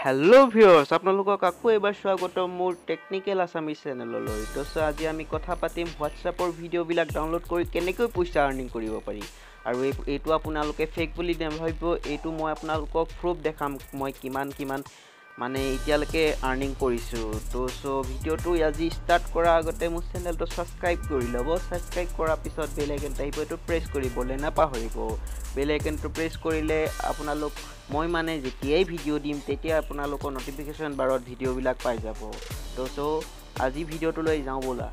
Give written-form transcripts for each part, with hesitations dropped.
Hello' viewers, আপোনালোকক আকৌ এবাৰ স্বাগতম মোৰ টেকনিকেল আছামিজ চেনেললৈ। তো আজি আমি কথা পাতিম হোৱাটছএপৰ ভিডিঅ'বিলাক ডাউনলোড কৰি কেনেকৈ পইচা আৰ্নিং কৰিব পাৰি। আৰু এইটো আপোনালোকে ফেক বুলি নাভাবিব, এইটো মই আপোনালোকক প্ৰুফ দেখাম মই কিমান কিমান মানে এতিয়ালৈকে আৰ্নিং কৰিছোঁ। তো চ' ভিডিঅ'টো আজি ষ্টাৰ্ট কৰাৰ আগতে মোৰ চেনেলটো ছাবস্ক্ৰাইব কৰি ল'ব। ছাবস্ক্ৰাইব কৰাৰ পিছত বেল আইকনটো আহিব, এইটো প্ৰেছ কৰিবলৈ নাপাহৰিব। বেল আইকনটো প্ৰেছ কৰিলে আপোনালোক মই মানে যেতিয়াই ভিডিঅ' দিম তেতিয়া আপোনালোকৰ ন'টিফিকেশ্যন বাৰত ভিডিঅ'বিলাক পাই যাব। তো চ' আজি ভিডিঅ'টোলৈ যাওঁ ব'লা।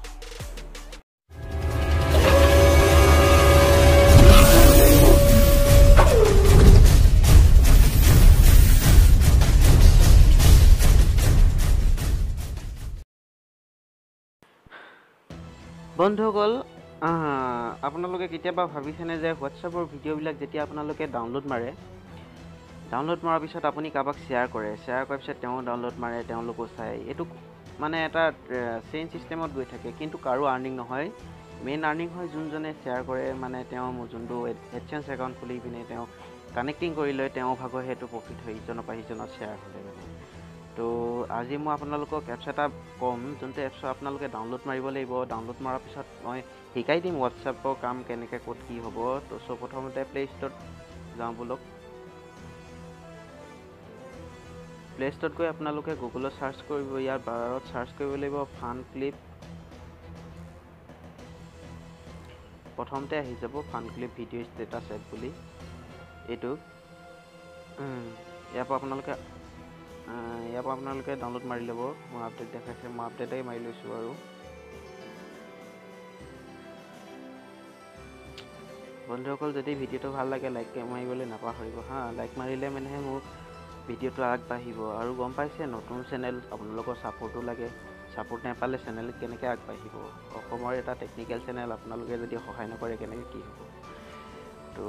বন্ধুসকল, আপোনালোকে কেতিয়াবা ভাবিছেনে যে হোৱাটছএপৰ ভিডিঅ'বিলাক যেতিয়া আপোনালোকে ডাউনলোড মাৰে, ডাউনলোড মৰাৰ পিছত আপুনি কাৰোবাক শ্বেয়াৰ কৰে, শ্বেয়াৰ কৰাৰ পিছত তেওঁ ডাউনলোড মাৰে, তেওঁলোকো চায়, এইটো মানে এটা চেইন ছিষ্টেমত গৈ থাকে, কিন্তু কাৰো আৰ্নিং নহয়। মেইন আৰ্নিং হয় যোনজনে শ্বেয়াৰ কৰে, মানে তেওঁ যোনটো এডচেঞ্চ একাউণ্ট খুলি পিনে তেওঁ কানেক্টিং কৰি লয়, তেওঁ ভাগৰ সেইটো প্ৰফিট হয় ইজনৰ পৰা সিজনত শ্বেয়াৰ হ'লে মানে। তো আজি মই আপোনালোকক এপছ এটা ক'ম, যোনটো এপছ আপোনালোকে ডাউনলোড মাৰিব লাগিব। ডাউনলোড মৰাৰ পিছত মই শিকাই দিম হোৱাটছএপৰ কাম কেনেকৈ ক'ত কি হ'ব। তো চ' প্ৰথমতে প্লে' ষ্ট'ৰত যাওঁ ব'লক। প্লে' ষ্ট'ৰত গৈ আপোনালোকে গুগলত চাৰ্চ কৰিব, ইয়াৰ বাৰত চাৰ্চ কৰিব লাগিব ফান ক্লিপ। প্ৰথমতে আহি যাব fun clip video status app বুলি, এইটো ইয়াৰ পৰা আপোনালোকে ডাউনলোড মাৰি ল'ব। মই আপডেট দেখাইছে, মই আপডেটেই মাৰি লৈছোঁ। আৰু বন্ধুসকল, যদি ভিডিঅ'টো ভাল লাগে লাইক মাৰিবলৈ নাপাহৰিব হা। লাইক মাৰিলে মানেহে মোৰ ভিডিঅ'টো আগবাঢ়িব। আৰু গম পাইছে, নতুন চেনেল, আপোনালোকৰ ছাপোৰ্টো লাগে। ছাপোৰ্ট নাপালে চেনেল কেনেকৈ আগবাঢ়িব? অসমৰ এটা টেকনিকেল চেনেল, আপোনালোকে যদি সহায় নকৰে কেনেকৈ কি হ'ব? তো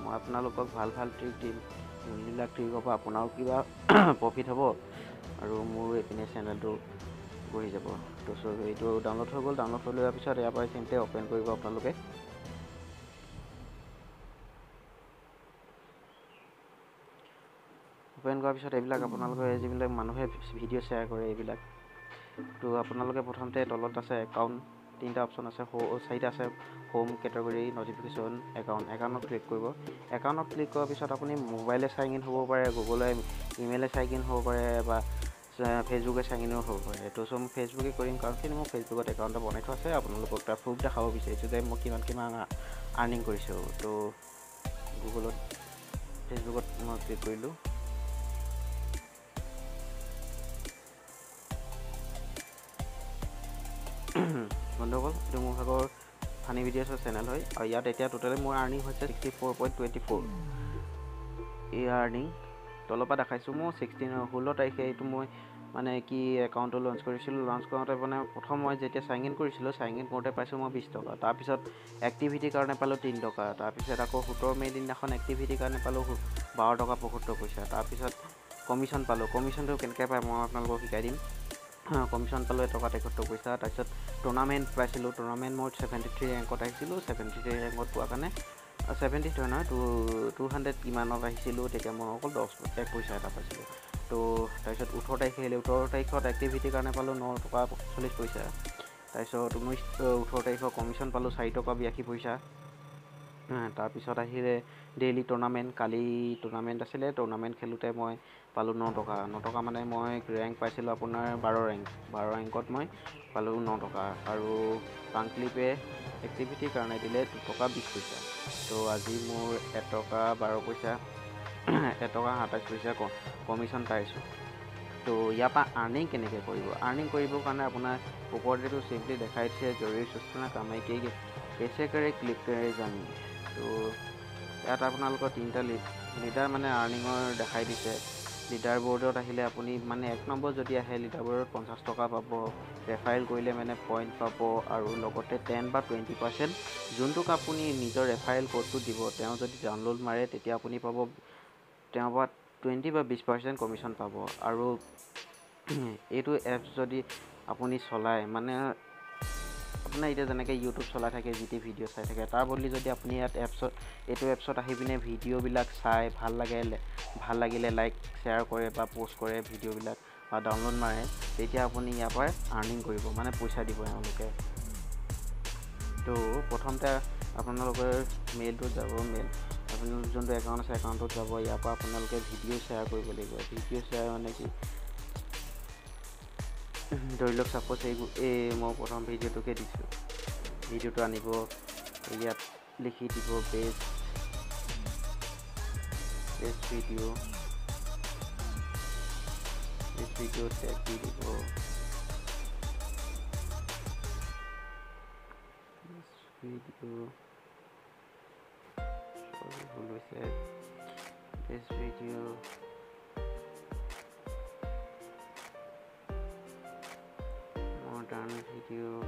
মই আপোনালোকক ভাল ভাল ট্ৰিক দিম, যোনবিলাক ট্ৰিকৰ পৰা আপোনাৰো কিবা প্ৰফিট হ'ব আৰু মোৰো এইপিনে চেনেলটো গঢ়ি যাব। তো চ' এইটো ডাউনলোড হৈ গ'ল। ডাউনলোড হৈ লোৱাৰ পিছত ইয়াৰ পৰা চিম্পলি অ'পেন কৰিব আপোনালোকে। অ'পেন কৰাৰ পিছত এইবিলাক আপোনালোকে যিবিলাক মানুহে ভিডিঅ' শ্বেয়াৰ কৰে এইবিলাক, তো আপোনালোকে প্ৰথমতে তলত আছে একাউণ্ট, তিনিটা অপশ্যন আছে, চাৰিটা আছে, হোম, কেটেগৰী, ন'টিফিকেশ্যন, একাউণ্ট। একাউণ্টত ক্লিক কৰিব। একাউণ্টত ক্লিক কৰাৰ পিছত আপুনি মোবাইলে চাইন ইন হ'ব পাৰে, গুগলে ইমেইলে চাইন ইন হ'ব পাৰে, বা ফেচবুকে চাইন ইনো হ'ব পাৰে। তো চ' মই ফেচবুকে কৰিম, কাৰণ কিন্তু মোৰ ফেচবুকত একাউণ্ট এটা বনাই থোৱা আছে। আপোনালোকক তাৰ প্ৰুফ দেখাব বিচাৰিছোঁ যে মই কিমান কিমান আৰ্নিং কৰিছোঁ। তো গুগলত ফেচবুকত মই ক্লিক কৰিলোঁ। বন্ধুসকল, এইটো মোৰ ভাগৰ ফানি ভিডিঅ'ছৰ চেনেল হয়। আৰু ইয়াত এতিয়া টোটেলি মোৰ আৰ্নিং হৈছে 64.24। এই আৰ্নিং তলৰ পৰা দেখাইছোঁ। মই 16 তাৰিখে এইটো মই মানে কি একাউণ্টটো লঞ্চ কৰিছিলোঁ। লঞ্চ কৰোঁতে মানে প্ৰথম মই যেতিয়া চাইন ইন কৰিছিলোঁ, চাইন ইন কৰোঁতে পাইছোঁ মই 20 টকা। তাৰপিছত এক্টিভিটিৰ কাৰণে পালোঁ 3 টকা। তাৰপিছত আকৌ 17 মে' দিনাখন এক্টিভিটিৰ কাৰণে পালোঁ 12 টকা 75 পইচা। তাৰপিছত কমিশ্যন পালোঁ। কমিশ্যনটো কেনেকৈ পায় মই আপোনালোকক শিকাই দিম। কমিশ্যন পালোঁ 1 টকা 73 পইচা। তাৰপিছত টুৰ্ণামেণ্ট পাইছিলোঁ। টুৰ্ণামেণ্ট মই 73 ৰেংকত আহিছিলোঁ। 73 ৰেংকত পোৱাৰ কাৰণে 73 নহয় 200 কিমানত আহিছিলোঁ। তেতিয়া মই অকল 10 পইচা এটা পাইছিলোঁ। তো তাৰপিছত 18 তাৰিখে আহিলে। 18 তাৰিখত এক্টিভিটিৰ কাৰণে পালোঁ 9 টকা 40 পইচা। তাৰপিছত 18 তাৰিখৰ কমিশ্যন পালোঁ 4 টকা 82 পইচা। তাৰপিছত আহিলে ডেইলি টুৰ্ণামেণ্ট। কালি টুৰ্ণামেণ্ট আছিলে। টুৰ্ণামেণ্ট খেলোঁতে মই পালোঁ 9 টকা। 9 টকা মানে মই ৰেংক পাইছিলোঁ আপোনাৰ 12 ৰেংক। 12 ৰেংকত মই পালোঁ 9 টকা। আৰু পাংক্লিপে এক্টিভিটিৰ কাৰণে দিলে 2 টকা 20 পইচা। তো আজি মোৰ 1 টকা 12 পইচা, 1 টকা 27 পইচা কমিশ্যন পাইছোঁ। তো ইয়াৰ পৰা আৰ্নিং কেনেকৈ কৰিব? আৰ্নিং কৰিবৰ কাৰণে আপোনাৰ ওপৰত এইটো চিম্পলি দেখাই দিছে, জৰুৰী সূচনা কামাই কেছে কৰে ক্লিক কৰে জানি। তো ইয়াত আপোনালোকৰ তিনিটা লিডাৰ মানে আৰ্নিঙৰ দেখাই দিছে। লিডাৰ বৰ্ডত আহিলে আপুনি মানে 1 নম্বৰ যদি আহে লিডাৰ বৰ্ডত 50 টকা পাব, ৰেফাৰেল কৰিলে মানে পইণ্ট পাব, আৰু লগতে 10 বা 20% যোনটোক আপুনি নিজৰ ৰেফাৰেল ক'ডটো দিব, তেওঁ যদি ডাউনলোড মাৰে তেতিয়া আপুনি পাব তেওঁৰ পৰা 20 বা 20% কমিশ্যন পাব। আৰু এইটো এপছ যদি আপুনি চলায়, মানে আপোনাৰ এতিয়া যেনেকৈ ইউটিউব চলাই থাকে, যি টি ভিডিঅ' চাই থাকে, তাৰ বদলি যদি আপুনি ইয়াত এপছত, এইটো এপছত আহি পিনে ভিডিঅ'বিলাক চাই ভাল লাগে, ভাল লাগিলে লাইক শ্বেয়াৰ কৰে বা প'ষ্ট কৰে ভিডিঅ'বিলাক বা ডাউনলোড মাৰে, তেতিয়া আপুনি ইয়াৰ পৰা আৰ্নিং কৰিব, মানে পইচা দিব এওঁলোকে। তো প্ৰথমতে আপোনালোকে মেইলটোত যাব, মেইল আপোনালোক যোনটো একাউণ্ট আছে একাউণ্টটোত যাব। ইয়াৰ পৰা আপোনালোকে ভিডিঅ' শ্বেয়াৰ কৰিব লাগিব। ভিডিঅ' শ্বেয়াৰ মানে কি, ধৰি লওক ছাপ'জ এই মই প্ৰথম ভিডিঅ'টোকে দিছোঁ, ভিডিঅ'টো আনিব, ইয়াত লিখি দিব best best video', best video' tag দি দিব, ভিডিঅ' ভুল হৈছে, বেষ্ট ভিডিঅ' মডাৰ্ণ ভিডিঅ'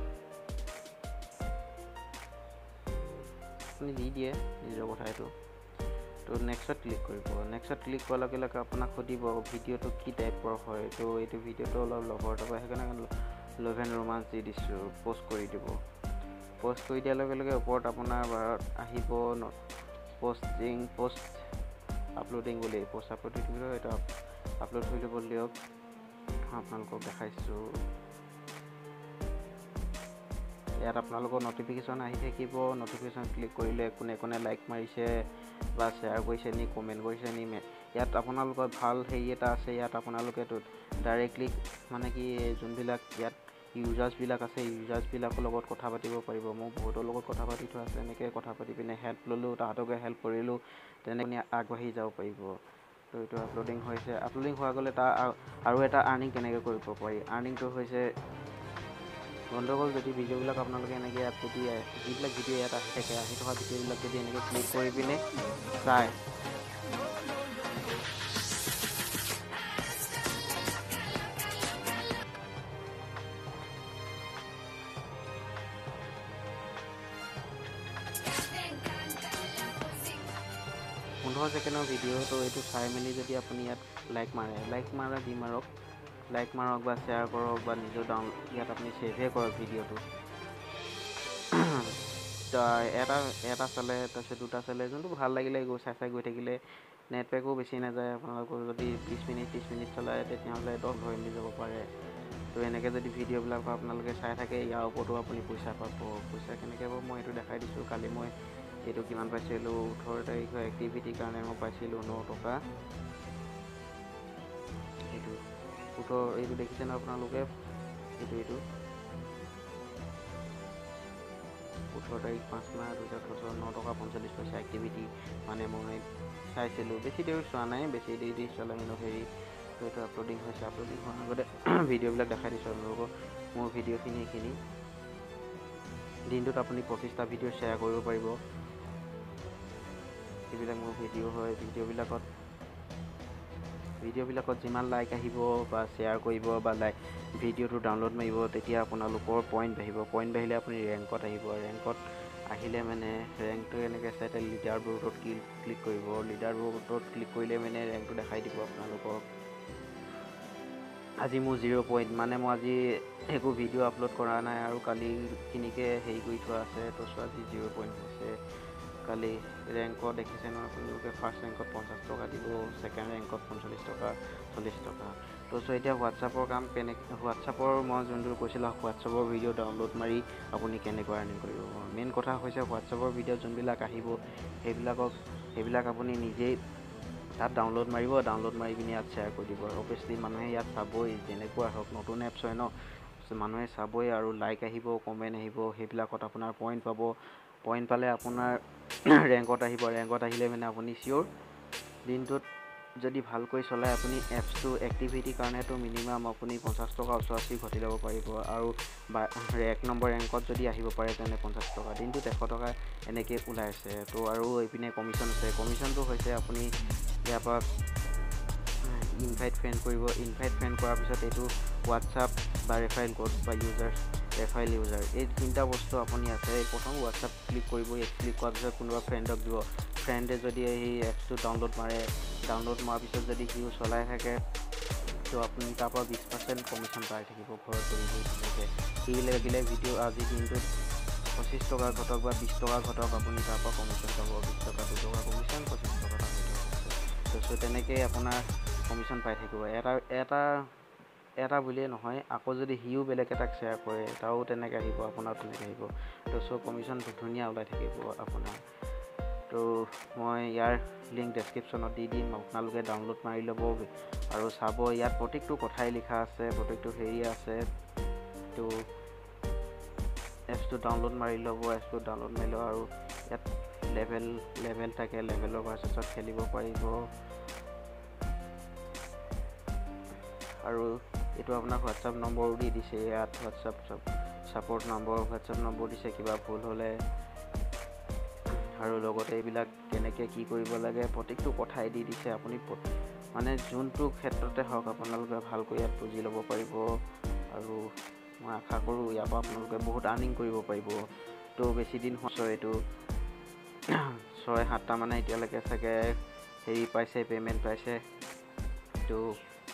আপুনি দি দিয়ে, নিজৰ কথা এইটো। তো নেক্সট ক্লিক কৰিব। নেক্সট ক্লিক কৰাৰ লগে লগে আপোনাক সুধিব ভিডিঅ'টো কি টাইপৰ হয়। তো এইটো ভিডিঅ'টো অলপ লভৰ টাইপৰ, সেইকাৰণে লভ এণ্ড ৰোমাঞ্চ দি দিছোঁ। প'ষ্ট কৰি দিব। প'ষ্ট কৰি দিয়াৰ লগে লগে ওপৰত আপোনাৰ বাৰত আহিব প'ষ্টিং, প'ষ্ট আপলোডিং বুলি। প'ষ্ট আপলোডিং বুলি এইটো আপলোড হৈ ল'ব দিয়ক, আপোনালোকক দেখাইছোঁ। ইয়াত আপোনালোকৰ নটিফিকেশ্যন আহি থাকিব। নটিফিকেশ্যন ক্লিক কৰিলে কোনে কোনে লাইক মাৰিছে বা শ্বেয়াৰ কৰিছে নি, কমেণ্ট কৰিছে নি। ইয়াত আপোনালোকৰ ভাল হেৰি এটা আছে, ইয়াত আপোনালোকে ডাইৰেক্টলি মানে কি যোনবিলাক ইয়াত ইউজাৰ্ছবিলাক আছে, ইউজাৰ্ছবিলাকৰ লগত কথা পাতিব পাৰিব। মই বহুতৰ লগত কথা পাতি থোৱা আছে, এনেকৈ কথা পাতি পিনে হেল্প ল'লোঁ, তাহাঁতকে হেল্প কৰিলোঁ, তেনেকৈ আগবাঢ়ি যাব পাৰিব। তো এইটো আপলোডিং হৈছে। আপলোডিং হোৱা গ'লে তাৰ আৰু এটা আৰ্নিং কেনেকৈ কৰিব পাৰি, আৰ্নিংটো হৈছে বন্ধুসকল, যদি ভিডিঅ'বিলাক আপোনালোকে এনেকৈ ইয়াত যদি যিবিলাক ভিডিঅ' ইয়াত আহি থাকে, আহি থকা ভিডিঅ'বিলাক যদি এনেকৈ ক্লিক কৰি পিনে চায়, 15 ছেকেণ্ডৰ ভিডিঅ', তো এইটো চাই মেলি যদি আপুনি ইয়াত লাইক মাৰে, লাইক মাৰা যি মাৰক, লাইক মাৰক বা শ্বেয়াৰ কৰক বা নিজৰ ডাউন ইয়াত আপুনি ছেভে কৰক ভিডিঅ'টো। এটা এটা চালে, তাৰপিছত দুটা চালে, যোনটো ভাল লাগিলে গৈ চাই চাই গৈ থাকিলে নেটপেকো বেছি নাযায়। আপোনালোকৰ যদি 20 মিনিট 30 মিনিট চলায় তেতিয়াহ'লে 10 ধৰি মেলি যাব পাৰে। তো এনেকৈ যদি ভিডিঅ'বিলাক আপোনালোকে চাই থাকে, ইয়াৰ ওপৰতো আপুনি পইচা পাব। পইচা কেনেকৈ পাব মই এইটো দেখাই দিছোঁ। কালি মই এইটো কিমান পাইছিলোঁ, 18 তাৰিখৰ এক্টিভিটিৰ কাৰণে মই পাইছিলোঁ 9 টকা। এইটো 18, এইটো দেখিছে ন আপোনালোকে, এইটো 18 তাৰিখ 5 মাহ 2018, 9 টকা 45 পইচা এক্টিভিটি। মানে মই চাইছিলোঁ, বেছি দেৰি চোৱা নাই, বেছি দেৰি চলে কিন্তু হেৰি। তো এইটো আপলোডিং হৈছে। আপলোডিং হোৱাৰ আগতে ভিডিঅ'বিলাক দেখাই দিছোঁ আপোনালোকক। মোৰ ভিডিঅ'খিনি এইখিনি। দিনটোত আপুনি 25টা ভিডিঅ' শ্বেয়াৰ কৰিব পাৰিব। এইবিলাক মোৰ ভিডিঅ' হয়। ভিডিঅ'বিলাকত যিমান লাইক আহিব বা শ্বেয়াৰ কৰিব বা লাইক ভিডিঅ'টো ডাউনলোড মাৰিব, তেতিয়া আপোনালোকৰ পইণ্ট বাঢ়িব। পইণ্ট বাঢ়িলে আপুনি ৰেংকত আহিব। ৰেংকত আহিলে মানে ৰেংকটো এনেকৈ চাই লিডাৰ বৰ্ডত ক্লিক কৰিব। লিডাৰ বৰ্ডত ক্লিক কৰিলে মানে ৰেংকটো দেখাই দিব আপোনালোকক। আজি মোৰ 0 পইণ্ট, মানে মই আজি একো ভিডিঅ' আপলোড কৰা নাই আৰু কালিখিনিকে হেৰি কৰি থোৱা আছে। তো চোৱা আজি 0 পইণ্ট হৈছে। কালি ৰেংকত দেখিছে নহয় আপোনালোকে, ফাৰ্ষ্ট ৰেংকত 50 টকা দিব, ছেকেণ্ড ৰেংকত 45 টকা, 40 টকা। তো চ' এতিয়া হোৱাটছআপৰ কাম কেনেকৈ, হোৱাটছআপৰ মই যোনটো কৈছিলোঁ, হোৱাটছআপৰ ভিডিঅ' ডাউনলোড মাৰি আপুনি কেনেকৈ আৰ্নিং কৰিব। মেইন কথা হৈছে হোৱাটছআপৰ ভিডিঅ' যোনবিলাক আহিব সেইবিলাক আপুনি নিজেই তাত ডাউনলোড মাৰিব, ডাউনলোড মাৰি পিনি ইয়াত শ্বেয়াৰ কৰি দিব। অভিয়াছলি মানুহে ইয়াত চাবই, যেনেকুৱা হওক নতুন এপছ হয় ন, মানুহে চাবই আৰু লাইক আহিব, কমেণ্ট আহিব, সেইবিলাকত আপোনাৰ পইণ্ট পাব। পইণ্ট পালে আপোনাৰ ৰেংকত আহিব। ৰেংকত আহিলে মানে আপুনি চিয়'ৰ দিনটোত যদি ভালকৈ চলায় আপুনি এপছটো এক্টিভিটিৰ কাৰণেতো মিনিমাম আপুনি 50 টকা ওচৰা-ওচৰি ঘটি ল'ব পাৰিব। আৰু বা 1 নম্বৰ ৰেংকত যদি আহিব পাৰে তেনে 50 টকা, দিনটোত 100 টকা এনেকৈ ওলাই আছে। তো আৰু এইপিনে কমিশ্যন আছে। কমিশ্যনটো হৈছে আপুনি ইয়াৰ পৰা ইনভাইট ফ্ৰেণ্ড কৰিব। ইনভাইট ফ্ৰেণ্ড কৰাৰ পিছত এইটো হোৱাটছআপ বা ৰেফাৰেল ক'ড বা ইউজাৰ্ছ ৰেফাৰেল ইউজাৰ, এই তিনিটা বস্তু আপুনি আছে। প্ৰথম হোৱাটছআপ ক্লিক কৰিব, ক্লিক কৰাৰ পিছত কোনোবা ফ্ৰেণ্ডক দিব। ফ্ৰেণ্ডে যদি সেই এপছটো ডাউনলোড মাৰে, ডাউনলোড মৰাৰ পিছত যদি সিও চলাই থাকে, তো আপুনি তাৰ পৰা 20% কমিশ্যন পাই থাকিব ঘৰত বহি বহি ধুনীয়াকৈ। সি লাগিলে ভিডিঅ' আজিৰ দিনটোত 25 টকা ঘটক বা 20 টকা ঘটক, আপুনি তাৰ পৰা কমিশ্যন পাব। 20 টকা 2 টকা কমিশ্যন, 25 টকা এটা হৈ থাকিব। তো চ' তেনেকৈয়ে আপোনাৰ কমিশ্যন পাই থাকিব। এটা এটা এটা বুলিয়ে নহয়, আকৌ যদি সিও বেলেগ এটাক শ্বেয়াৰ কৰে তাৰো তেনেকৈ আহিব, আপোনাৰ তেনেকৈ আহিব। তো চ' কমিশ্যন ধুনীয়া ওলাই থাকিব আপোনাৰ। তো মই ইয়াৰ লিংক ডেছক্ৰিপশ্যনত দি দিম, আপোনালোকে ডাউনলোড মাৰি ল'ব আৰু চাব। ইয়াত প্ৰত্যেকটো কথাই লিখা আছে, প্ৰত্যেকটো হেৰি আছে। তো এপছটো ডাউনলোড মাৰি ল'ব, এপছটো ডাউনলোড মাৰি ল'ব আৰু ইয়াত লেভেল লেভেল থাকে, লেভেলৰ ভাৰ্চেছত খেলিব পাৰিব। আৰু এইটো আপোনাক হোৱাটছআপ নম্বৰো দি দিছে ইয়াত, WhatsApp support number, WhatsApp number দিছে কিবা ভুল হ'লে। আৰু লগতে এইবিলাক কেনেকৈ কি কৰিব লাগে প্ৰত্যেকটো কথাই দি দিছে। আপুনি মানে যোনটো ক্ষেত্ৰতে হওক আপোনালোকে ভালকৈ ইয়াত বুজি ল'ব পাৰিব। আৰু মই আশা কৰোঁ ইয়াৰ পৰা আপোনালোকে বহুত আৰ্নিং কৰিব পাৰিব। তো বেছি দিন হৈছে, এইটো 6-7টা মানে এতিয়ালৈকে চাগে হেৰি পাইছে, পে'মেণ্ট পাইছে। তো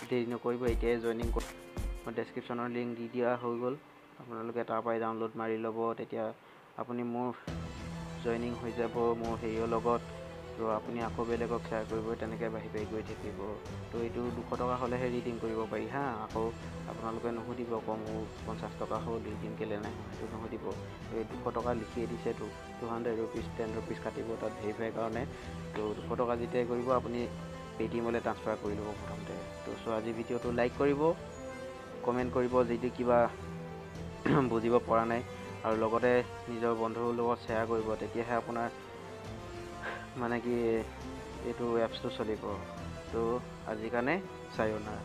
দেৰি নকৰিব, এতিয়াই জইনিং কৰি মই ডেছক্ৰিপশ্যনৰ লিংক দি দিয়া হৈ গ'ল, আপোনালোকে তাৰ পৰাই ডাউনলোড মাৰি ল'ব। তেতিয়া আপুনি মোৰ জইনিং হৈ যাব মোৰ হেৰিয়ৰ লগত। তো আপুনি আকৌ বেলেগক শ্বেয়াৰ কৰিব, তেনেকৈ বাঢ়ি বাঢ়ি গৈ থাকিব। তো এইটো 200 টকা হ'লেহে ৰিডিম কৰিব পাৰি হা। আকৌ আপোনালোকে নুসুধিব আকৌ মোৰ 50 টকা হ'ল ৰিডিম কেলৈ নাই, সেইটো নুসুধিব। এই 200 টকা লিখিয়ে দিছেতো, 200 ৰুপিজ 10 ৰুপিজ কাটিব তাত ভেৰিফাই কাৰণে। তো 200 টকা যেতিয়াই কৰিব আপুনি পে'টিএমলৈ ট্ৰান্সফাৰ কৰি ল'ব প্ৰথমতে। তো চ' আজি ভিডিঅ'টো লাইক কৰিব, কমেণ্ট কৰিব যদি কিবা বুজিব পৰা নাই, আৰু লগতে নিজৰ বন্ধুৰ লগত শ্বেয়াৰ কৰিব, তেতিয়াহে আপোনাৰ মানে কি এইটো এপছটো চলিব। তো আজিৰ কাৰণে চায়োনাৰা।